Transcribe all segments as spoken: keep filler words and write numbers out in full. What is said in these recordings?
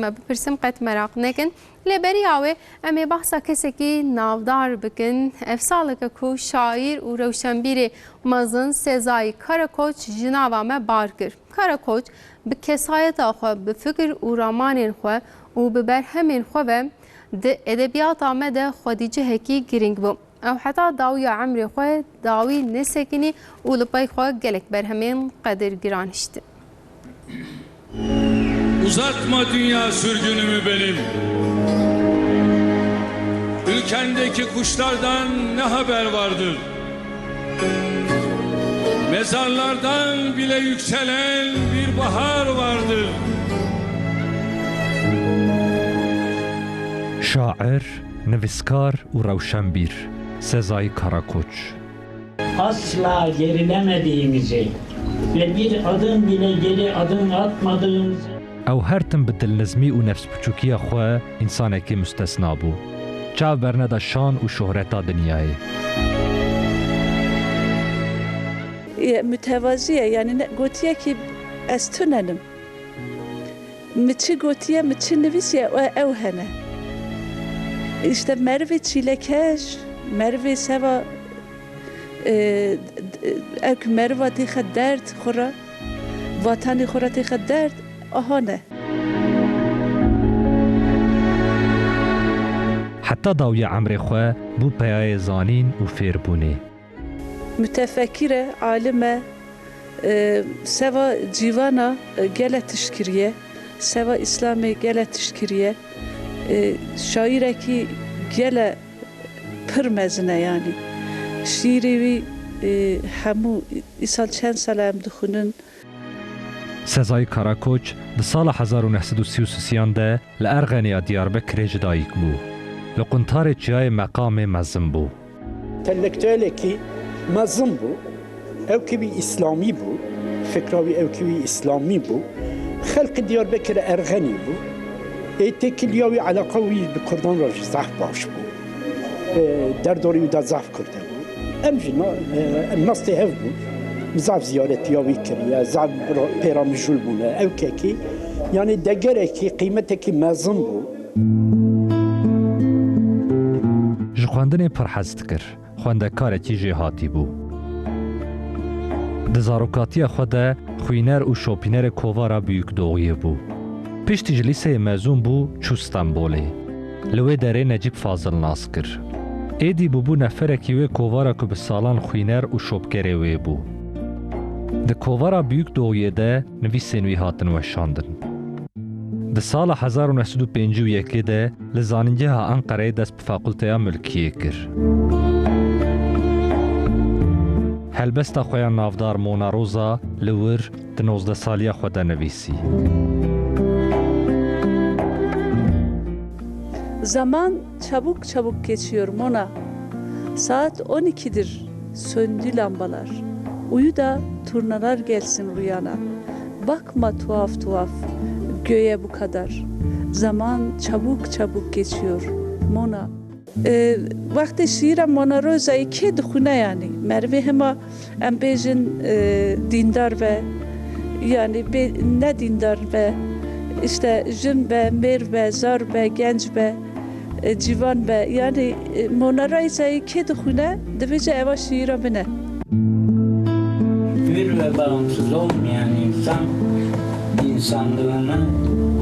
Me bipirsim qet meraq nekin. Lê beriya wê em ê behsa kesekî navdar bikin. Ev saleke ku şaîr û rewşenbîrê mezin Sezai Karakoç ji nava me bar kir. Karakoç bi kesayeta xwe, bi fikir û ramanên xwe û bi berhemên xwe ve di edebiyata me de xwedîcihekî girîng bû. Ew heta dawiya emrê xwe dawî nesekinî û li pey xwe gelek berhemên qedirgiran hiştin. Uzatma dünya sürgünümü benim. Ülkendeki kuşlardan ne haber vardır? Mezarlardan bile yükselen bir bahar vardır. Şair, nivîskar û rewşenbîr Sezai Karakoç. Asla gerilemediğimizi ve bir adım bile geri adım atmadığımızı Ew her tim bi dilnizmî û nefsbiçûkiya xwe însanekî mustesna bû. Çav berneda şan û şohreta dinyayê. E, mütevazi ye, yani ne, gotiye ki ez tunenim. Mi çi gotiye, mi çi nivîsiye, ew, ew hene. İşte merivê çîlekeş, merivê seva, e, d-, d-, ew ku meriva têxe derd xwe re, vatanê xwe re têxe derd, aha ne. Heta dawiya emrê xwe bû peyayê zanîn û fêrbûnê. Mütefekkir e, alim e, e, seva cîvana, e, gele tişt kiriye, seva Îslamê gele tişt kiriye, e, şaîrekî gele pir mezin e yanî. Şîîrê wî, e, hemû îsal çend sal e em dixwînin. Sezai Karakoç di sala hezar û neh sed û sî û sisiyan de li Erxenê ya Diyarbekirê ji dayik bû. Li quntarê çiyayê Meqamê mezin bû. Entelektüelekî mezin bû, ew kî wî îslamî bû, fikra wî ew kî wî îslamî bû, xelkê Diyarbekir Erxenî bû, ê têkiliya wî, eleqa wî bi kurdan re jî zehf baş bû. E, derdorê wî de zehf kurd hebû. Em jî na-, e, em nas tê hev bûn. Zehf ziyaretiya wî kiriye, zehf ra-, pê re mijûl bûne. Ew kekî, yanî degerekî, qîmetekî mezin bû. Ji xwendinê pir hez dikir. Xwendekarekî jêhatî bû. Di zarokatiya xwe de xwîner û şopînerê kovara Büyükdoğu'yê bû. Piştî ji lîseyê mezûn bû, çû Stenbolê. Li wê derê Necîb Fazil nas kir. Êdî bûbû neferekî wê kovara ku bi salan xwîner û şopgerê wê bû. Di kovara Büyükdoğu'yê de nivîsên wî hatin weşandin. Di sala hezar û neh sed û pêncî û yekê de li Zanîngeha Enqereyê dest bi Fakulteya Mulkiyê kir. Helbesta xwe ya navdar Mona Rosa li wir di nozdeh saliya xwe de nivîsî. Zaman çabuk çabuk geçiyor Mona. Saat on ikidir, söndü lambalar. Uyu da turnalar gelsin rüyana. Bakma tuhaf tuhaf göğe bu kadar. Zaman çabuk çabuk geçiyor Mona. E, wextê şiîra Mona Rosayê kê dixwîne yanî? Merivê hema em bêjin, e, dîndar be, yanî bê, ne dîndar be, işte jin be, mêr be, zar be, genc be, e, civan be. Yanî, e, Mona Rosayê kê dixwîne, dibêje eva şiîra min e. Hür ve bağımsız olmayan insan insanlığını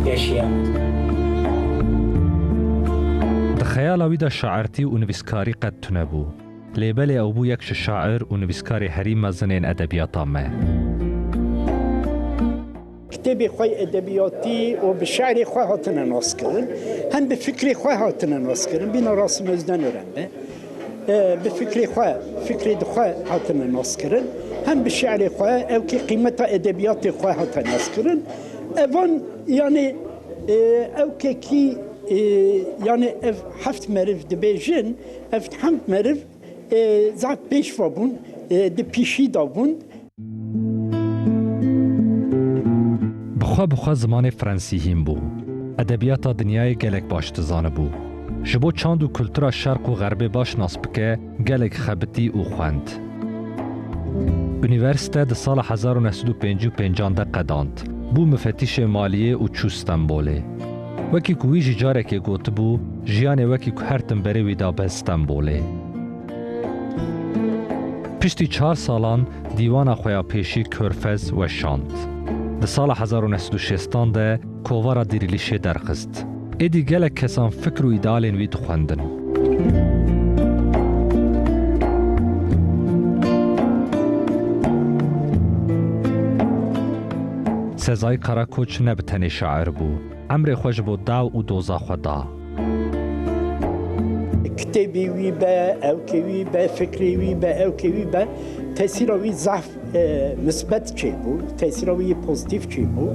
yaşayamaz. Di xeyala wî de şairtî û nivîskarî qet tune bû. Lê belê ew bû yek ji şair û nivîskarê herî mezin ên edebiyata me. Kitêbê xwe yê edebiyatî û bi şi'rê xwe hatine naskirin, hem bi fikrê xwe hatine naskirin, bîna Rasim Özden Ören be, e, bi fikrê xwe, fikrê di xwe hatine naskirin, hem bi şi'rê xwe, ew kî qîmeta edebiyatê xwe hate naskirin. Evan, yanî, e, ew kekî, e, yanî ev heft meriv dibêjin, ev heft meriv, e, zaf pêşva bûn, e, di pîşî de bûn. Bi xwe bi xwe zimanê Frensî hîn bû. Edebiyata dinyayê gelek baş dizanibû. Ji bo çand û kultura Şerq û Xerbê baş nas bike, gelek xebitî û xwend. Unîversîte di sala hezar û neh sed û pêncî û pêncan de qedand. Bû mifetîşê maliyê û çû Stenbolê. Wekî ku wî jî carekê gotibû, jiyanê wekî ku her tim berê wî da be Stenbolê. Piştî çar salan dîwana xwe ya pêşî Körfez weşand. Di sala hezar û neh sed û şêstan de kovara Dîrilîşê derxist. Êdî gelek kesan fikr û îdealên wî dixwendin. Sezai Karakoç ne bi tenê şair bû. Emrê xwe ji bo daw û doza xwe da. Kitêbê wî be, ewkê wî be, fikrê wî be, ewkê wî be, tesîra wî zehf, e, misbet çêbû, tesîra wî yê pozîtîf çêbû.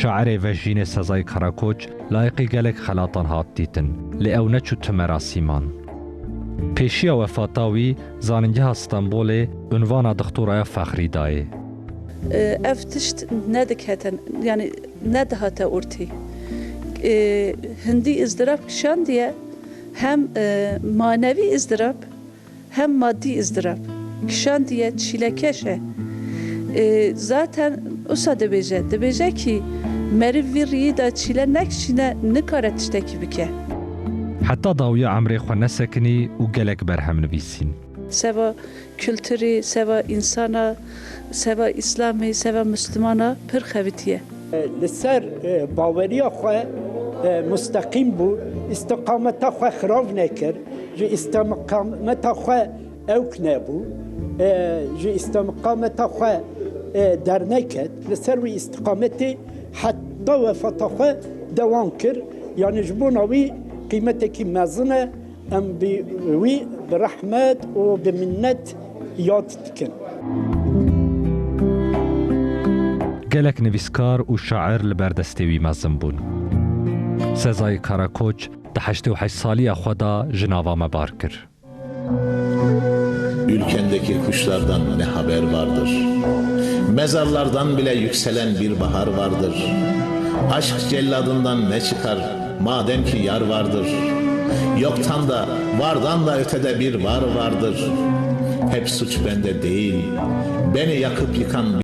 Şairê vejînê Sezai Karakoç layiqî gelek xelatan hat dîtin, lê ew neçû ti merasîman. Pêşiya wefata wî Zanîngeha Stenbolê unvana Dixtoraya Fexrî dayê. Ev tişt nedikete, yani nedihate ortê. Hindî îzdirab kişandiye, hem manevî îzdirab, hem maddî îzdirab. Kişandiye çîlekeş e. Zaten usa dibêje, dibêje kî meriv vî riyî de çîle nekişîne, nikare tiştekî bike. Heta dawiya emrê xwe nesekinî û gelek berhem nivîsîn. Seva kulturî, seva însana, seva Îslamê, seva Mislimana pir xebitiye. Li ser, e, baweriya xwe, e, musteqîm bû, îstiqameta xwe xirav nekir, ji îstiqameta xwe ewk nebû, e, ji îstiqameta xwe, e, derneket, li ser wî îstiqametê heta wefata xwe dewam kir. Yani ji bona wî qîmetekî mezin e. Em bi wî bi rehmet û bi minnet yad dikin. Gelek nivîskar û şair li ber destê wî mezin bûn. Sezai Karakoç di heştê û heşt saliya xwe de ji nava me bar kir. Ülkendeki kuşlardan ne haber vardır? Mezarlardan bile yükselen bir bahar vardır. Aşk celladından ne çıkar? Madem ki yar vardır, yoktan da, vardan da ötede bir var vardır. Hep suç bende değil. Beni yakıp yıkan